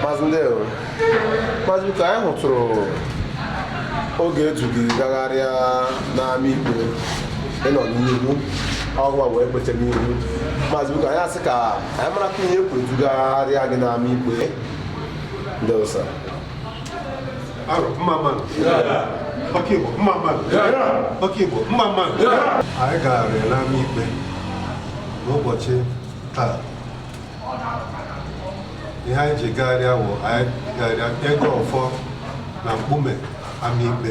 Maazị, ndewo. Maazị, biko, anyị hụtụrụ oge edu gị gagharịa n'ama ikpe, ịnọ n'ihu ọgwa wee kweta n'ihu. Maazị, biko, anyị asị ka anyị marakwa ihe ekwe dugharịa gị n'ama ikpe. Ndewo, sir. Arọ, mma mma nụ. Ọkaigbo, mma mma nụ. Ọkaigbo, mma mma nụ. Anyị gagharịrị n'ama ikpe n'ụbọchị taa. Ihe anyị ji gagharịa wụ anyị gagharịa ịgọ ọfọ na mkpume ama ikpe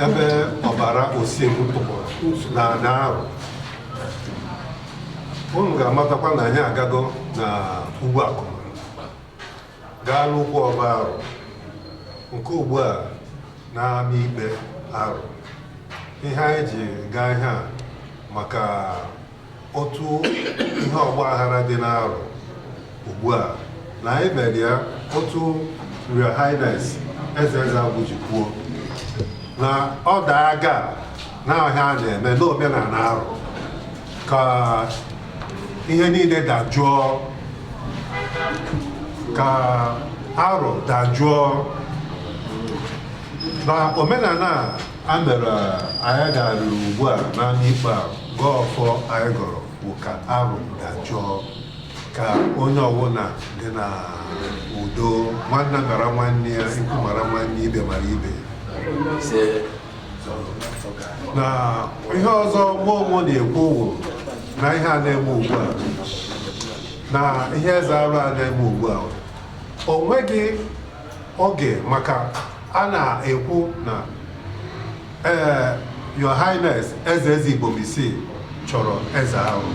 ebe ọbara osim tụpụrụ na ana Arụ. Unu ga-amatakwa na anyị agago na ugwu Akụma, gaa n'ukwu ọba Arụ, nke ugbu a n'ama ikpe Arụ. Ihe anyị ji gaa ihe a maka otu ihe ọgba aghara dị n'Arụ ugbu a, na anyị mere ya otu Your Highness Eze Eze Agwụ ji kwuo na ọ daa aga na ọhịa a na-eme n'omenala Arụ ka ihe niile dajụọ, ka Arụ dajụọ. Na omenala a mere anyị garuru ugbu a n'ama ikpe a gọọ ọfọ anyị gọrọ bụ ka Arụ dajụọ, ka onye ọbụla dị na udo, nwanne mara nwanne ya, ikwu mara nwanne, ibe mara ibe. Na ihe ọzọ mụ onwe na-ekwu wụ na ihe a na-eme ugbu a, na ihe eze Arụ a na-eme ugbu a, o nweghị oge maka a na-ekwu na ee, Your Highness Eze Eze Igbomisi chọrọ eze Arụ.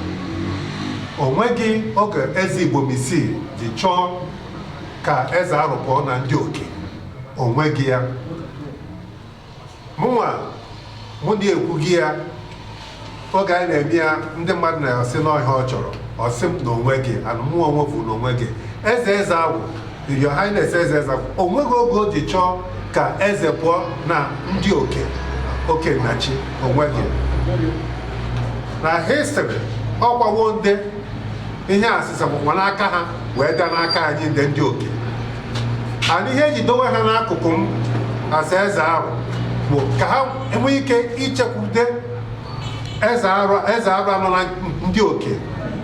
O nweghị oge Eze Igbomisi ji chọọ ka eze Arụ pụọ na ndị oke. O nweghị ya. Mụnwa mụ na-ekwughị ya oge anyị na-eme ya, ndị mmadụ na-asị n'ọhịa ọ chọrọ. Ọ sị m na onwe gị anụ mụ onwe bụ na onwe gị eze eze agwụ, Your Highness Eze Eze Agwụ, o nweghị oge o ji chọọ ka eze pụọ na ndị oke oke nnachi. Onwe gị na history ọkwawo ndị ihe asịsa bụkwa n'aka ha wee bịa n'aka anyị ndị oke and ihe eji dowe ha n'akụkụ m asa eze Arụ bụ ka ha enwee ike ichekwude eze Arụ. Eze Arụ anọ na ndị oke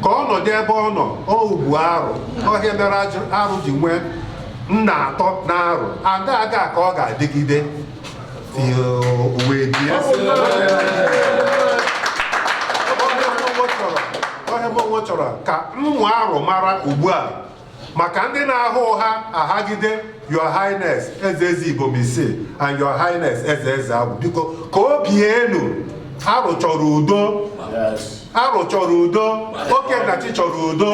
ka ọ nọdụ ebe ọ nọ ugbu Arụ ọhịa mere Arụ ji nwee nna atọ na Arụ aga aga ka ọ ga-adịgide till uwe bie. Ọhịa m onwe chọrọ ka ụmụ Arụ mara ugbu a, maka ndị na-ahụ ụgha aghagide Your Highness Eze Eze Igbomisi and Your Highness Eze Eze Agwụ, biko, ka o bie enu. Arụ chọrọ udo, Arụ chọrọ udo, Okennachi chọrọ udo,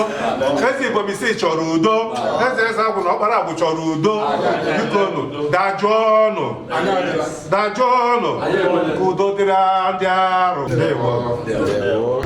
Eze Igbomisi chọrọ udo, Eze Eze Agwụ na Ọkpara Agwụ chọrọ udo. Biko nụ, dajụọ ọnụ, dajụọ ọnụ, ka udo dịrị ndị Arụ. Ndewo. Ndewo.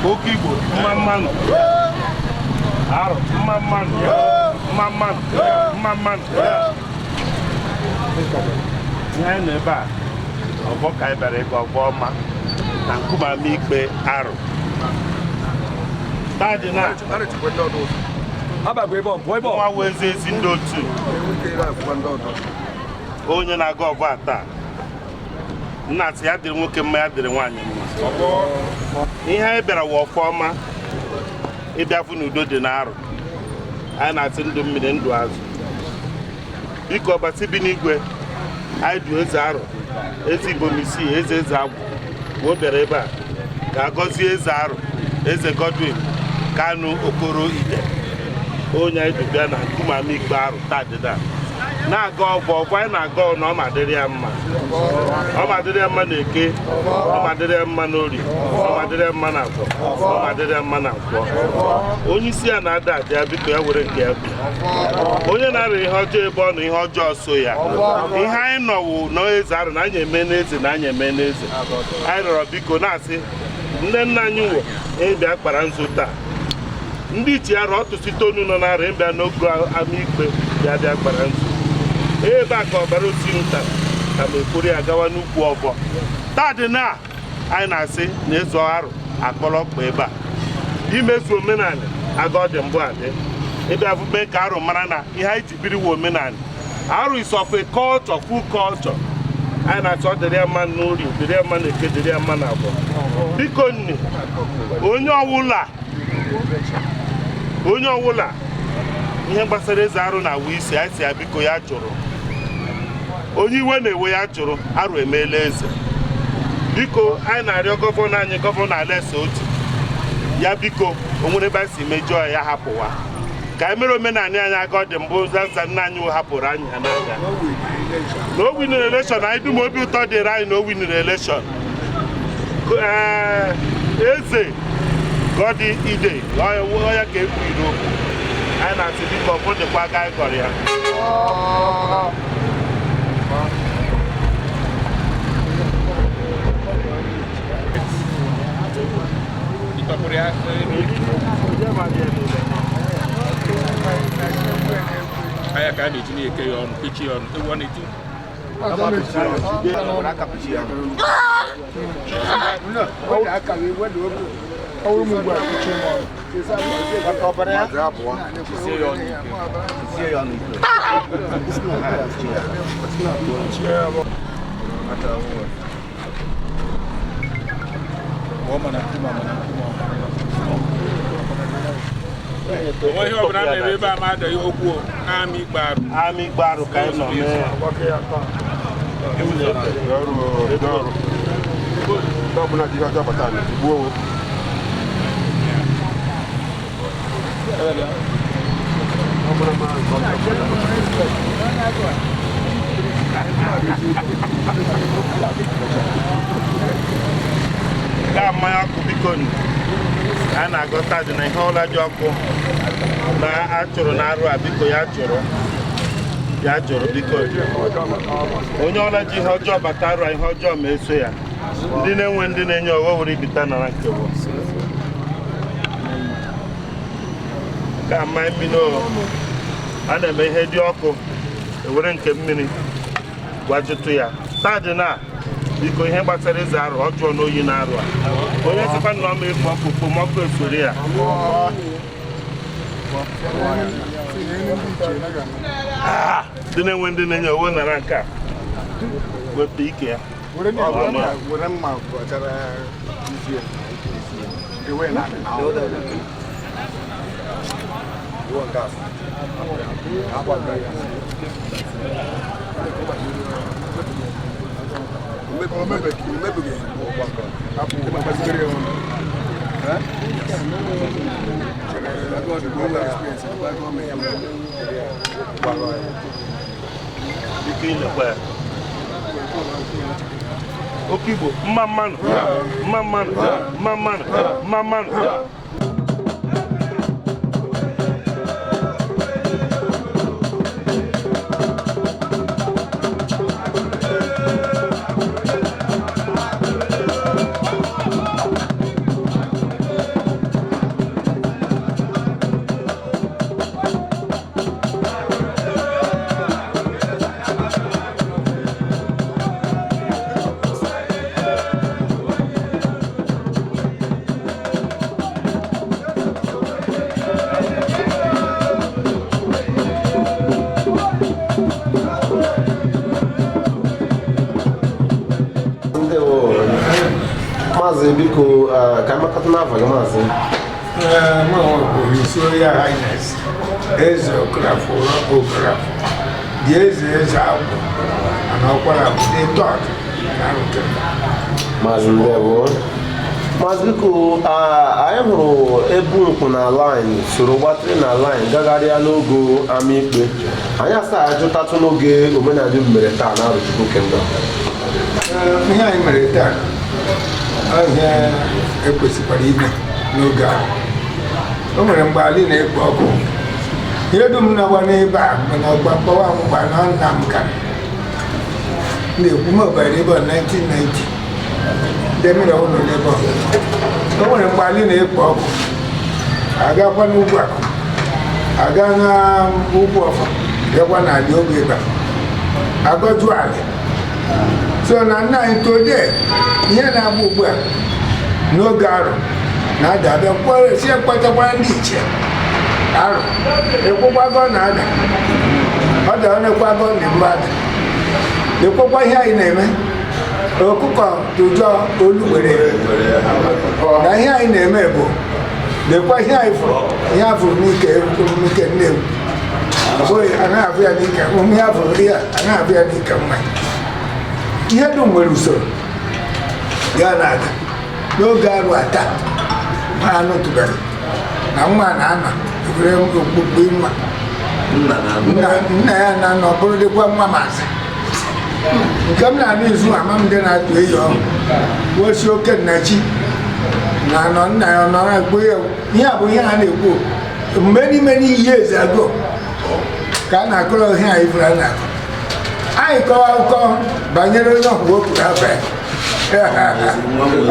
Oke Igbo, mma mma nụ. Arụ, mma mma nụ, mma mma nụ, mma mma nụ. Ihe anyị nọ ebe a, ọfọ ka anyị bịara ịgọ, ọfọ ọma na nkume ama ikpe Arụ taa dị na nwa wee ezi ezi ndị otu onye na-agọ ọfọ a taa. Nna asị ya dịrị nwoke mma, ya dịrị nwaanyị mma. Ihe anyị bịara wụ ọfọ ọma, ịbịafụ n'udo dị n'Arụ. Anyị na-asị ndụ mmiri, ndụ azụ. Biko, ọbasi bi n'igwe, anyị du eze Arụ, Eze Igbomisi, Eze Eze Agwụ, mgbe o bịara ebe a ka a gọzie eze Arụ, Eze Godwin Kanu Okoro Ide, onye anyị du bịa na nkume ama ikpe Arụ taa dịda. Na-aga ọbọ ọbọ anyị na-aga na ọ ma dịrị ya mma, ọ ma dịrị ya mma na eke, ọ ma dịrị ya mma na orie, ọ ma dịrị ya mma na afọ, ọ ma dịrị ya mma na nkwọ. Onye isi ya na-ada ada ya, biko ya were nke ya bi. Onye na-arịa ihe ọjọọ ebe ọ nọ, ihe ọjọọ so ya. Ihe anyị nọwụ n'eze arụ na anyị eme n'eze na anyị eme n'eze. Anyị rịọrọ biko, na-asị nne nna anyị wụ ịbịa kpara nzu taa, ndị ichie arụ ọtụtụ itoolu nọ na-arụ ịbịa n'ogo ama ikpe bịa bịa kpara nzu ebe a ka ọbara osi m tara ka ma ekwuru ya gawa n'ukwu ọbọ taa dị na anyị na-asị na ịzụ arụ akpọrọ ọkpa ebe a imezu omenala aga ọ dị mbụ adị ịbịa mee ka arụ mara na ihe anyị ji biri wụ omenala. Arụ is of a culture, full culture. Anyị na-achọ ọ dịrị ya mma n'orie, dịrị ya mma na eke, dịrị ya mma na abụọ. Biko nne, onye ọwụla, onye ọwụla ihe gbasara eze arụ na awụ isi anyị si ya, biko ya jụrụ. Onye iwe na-ewe ya jụrụ. Arụ emeela eze. Biko, anyị na-arịọ gọvanọ anyị, Gọvanọ Alex Otti, ya biko, o nwere ebe anyị si mejọọ ya, ya hapụwa ka anyị mere omenala anyị aga ọ dị mbụ zaza nna anyị hapụrụ anyị ha n'aka na o winere election. Anyị dum obi ụtọ dịrị anyị na o winere election. Ee, eze Goddy Ide ọya ka ekwu iro anyị na-asị biko, ọ dịkwa aka anyị gọrọ ya. Ịtọpụrụ ya. Anya ka a na-eji na-eke ya ọnụ, kechie ya ọnụ, ewu ọ na-eti. Onwe ihe ọbụla na-eme ebe a ma adaghị okwu ama ikpe arụ. Ama ikpe arụ ka anyị nọ mee ya. Ọrụ ọrụ ndị ọbụla ji ihe ọjọọ bata na gbuo onwe. Ọbụla mara nke ọjọọ. Gaa mmanya ọkụ, biko nụ. A na-agọta dị na ihe ọla dị ọkụ na achụrụ na arụ a, biko ya jụrụ, ya jụrụ, biko. Onye ọla ji ihe ọjọọ bata arụ a, ihe ọjọọ ma eso ya. Ndị na-enwe, ndị na-enye ọghọ were ibita nara nkewa ka mmanya mmiri o. A na-eme ihe dị ọkụ ewere nke mmiri gwajụtụ ya taa dị na biko, ihe gbasara eze arụ ọ jụọ n'oyi na arụ a, onye sịkwa na ọma ekpo ọkụ, okpomọkụ esoro ya. Ah, ndị na-enwe, ndị na-enye owe nara nke a wepụ ike ya. Were mma bọchara isi ya ewe na anị. Iwe nke a. Akwa nke ya. Omebeghị ụgwọ nke a. Gbaziri ya ọnụ. Chere ebe ọ dị na ụlọ experience, ebe gọọmenti. Gbara ya. Biko, ilekwa ya. Oke Igbo, mma mmanụ, mma mmanụ, mma mmanụ, mma mmanụ. Ndewo. Maazị, biko, ka anyị makọta n'afọ gị, maazị. Mụ bụ His Royal Highness Eze Okorafọ Okorafọ, the Eze Eze Agwụ and Ọkwara bụ the third na Arụkemba. Maazị, ndewo. Maazị, biko, anyị hụrụ ebu nkwụ na line, soro gbatịrị na line gagharịa n'ogo ama ikpe. Anyị asa ajụtatụ n'oge omenala unu mere taa na Arọchukwu Kingdom. Ee, ihe anyị mere taa ọ ihe ekwesịkwara ime n'oge ahụ. O nwere mgbe ali na-ekpo ọkụ, ihe dum na-agba n'ebe a, mana ọgba mkpọwa mgba na nna m ka na-ekwu m ọbara ebe ọ 1990 ndị mmiri ụlọ n'ebe ọ. O nwere mgbe ali na-ekpo ọkụ, agakwa n'ugwu akụ, aga na ugwu ọfọ, bịakwa na ali oge ebe a agọju ali. So na nna anyị tode ihe na-agba ugbu a n'oge arụ na-ada, abịa kwere si ekpetakwara ndị ichie arụ ekwekwago na-ada, ọ dara nekwago na mmadụ ekwekwa. Ihe anyị na-eme, ọkụkọ tụjọ olu were na ihe anyị na-eme bụ lekwa ihe anyị fụrụ, ihe a fụrụ n'ike n'ike nne m. Ọ bụghị anaghị afụ ya n'ike ihe a fụrụ, ihe anaghị afụ ya n'ike mmanya. Ihe dum nwere usoro ya na-aga n'oge arụ a taa. Ma anụtụbeghị na nwa na-anọ ewere okpukpe nwa nna ya na-anọ bụrụ dịkwa nwa maazị nke m na-anụ izu ama m ndị na-atụ eyi ọhụụ wosi oke nnachi na anọ nna ya nọrọ ekpo ya. Ihe a bụ ihe a na-ekwu many many years ago ka a na-akọrọ ihe anyị fụrụ. A na-akọ anyị kọwa akụkọ banyere onye ọhụrụ o kwuru afa ya,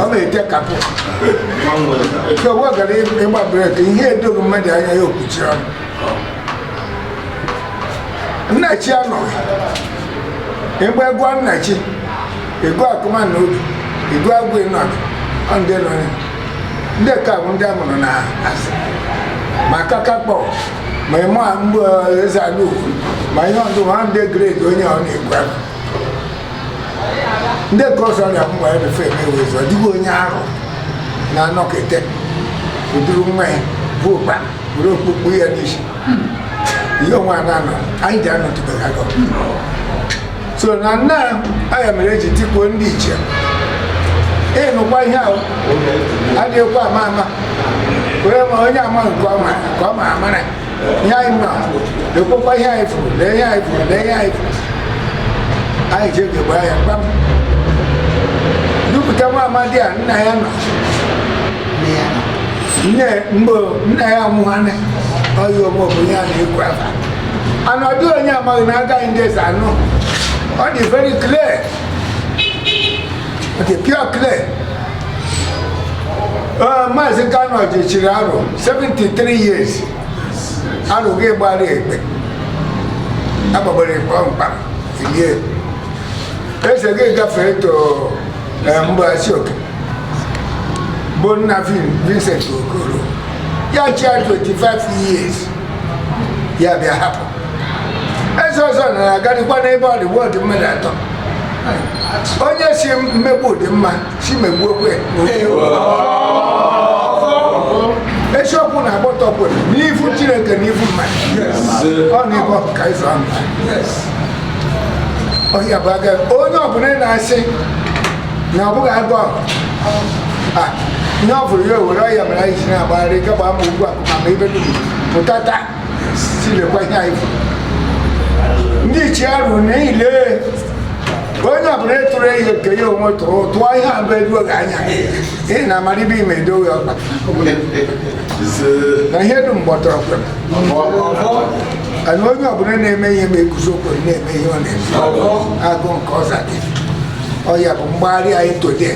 ọ na-ete kapụ so ọ gara ịgba brake. Ihe edoghị mmadụ anya, ya okwuchiri ọnụ. Nnachi anọghị ịgba egwu nnachi, ego akụma na obi ego agwụ ịnọdụ ọ ndị nọ ya. Ndị ka bụ ndị a mụrụ na asị ma kakakpọ ma ịmụ mgbe eze ala ugwu ma ihe ọdụ ha ndị grade onye ọ na-ekwu ahụ ndị ka ọsọ na mgbe ya befe eme wezi. Ọ dịghị onye ahụ na-anọkete ụdịrị nwa ya bụ ụkpa were okpukpu ya n'isi ihe onwe a na-anọ anyị ji anọtụbeghị agọ. So na nna aya mere eji tikuo ndị ichie ịnụkwa ihe ahụ adịghịkwa ama ama onye ma onye ama nke ọma nke ọ ma amara ihe anyị nọ ekwekwa. Ihe anyị fụrụ, lee ihe anyị fụrụ, lee ihe anyị fụrụ. Anyị ji ege gbaa ya kpam dupụta nwa amadi a nna ya nọ nne mgbe nna ya amụghana ọya ome bụ ihe a na-ekwu afa ana ọ dịghị onye amaghị na agaghị ndị eze anụ. Ọ dị very clear, ọ dị pure clear. Maazị Kano jechiri arụ 73 years, arụ gị gbara ekpe agbagbara ekpe mkpam elie eze gị gafee to mgbaasi oke bụ nna Vincent Okoro ya chia 25 years ya bịa hapụ eze ọzọ na-agarịkwa n'ebe ọ dị wọdụ mmadụ atọ. Onye si mmegbu dị mma si megbuokwe eziokwu na-agbọtọkwe n'ifu Chineke n'ifu mmadụ. Ọ na-ebe ọ ka ịzụ ahụ ọhịa bụ aga. Onye ọbụla na-asị na ọ bụghị agụọ a ihe ọ fụrụ ya owere ọhịa mere anyị ji na-agbagharị gaba ma ugwu akụma ma ebe dum pụta taa si lekwa ihe anyị fụrụ. Ndị ichie arụ niile, onye ọbụla ịtụrụ ihe nke ya onwe tụrụ tụọ ihe a bụ eduoghị anya ị na-amara ibe ime edoghị ọkpa na ihe dum gbọtọrọ kwere ana. Onye ọbụla na-eme ihe ma eguzo kwere na-eme ihe ọ na-eme agụ nke ọza dị ọya bụ mgbagharị anyị tode.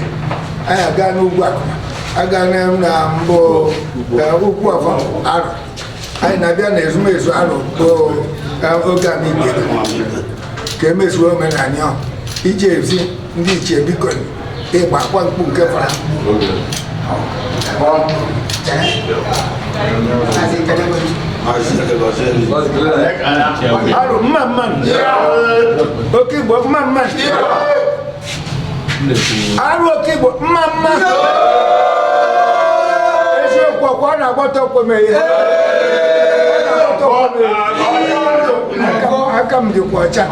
Anyị aga n'ugwu akụma, aga na mbụ ugwu ọfọ arụ, anyị na-abịa na ezumezu arụ bụ oge amigbe ka emezuo omenala ahụ iji ezi ndị ichie biko ịgba akwa mkpu nke fara. Arụ mma mma, oke Igbo mma mma, arụ oke Igbo mma mma. Eziokwu ọkwa ọ na-agbata okwe mee ihe aka m dịkwa ọcha.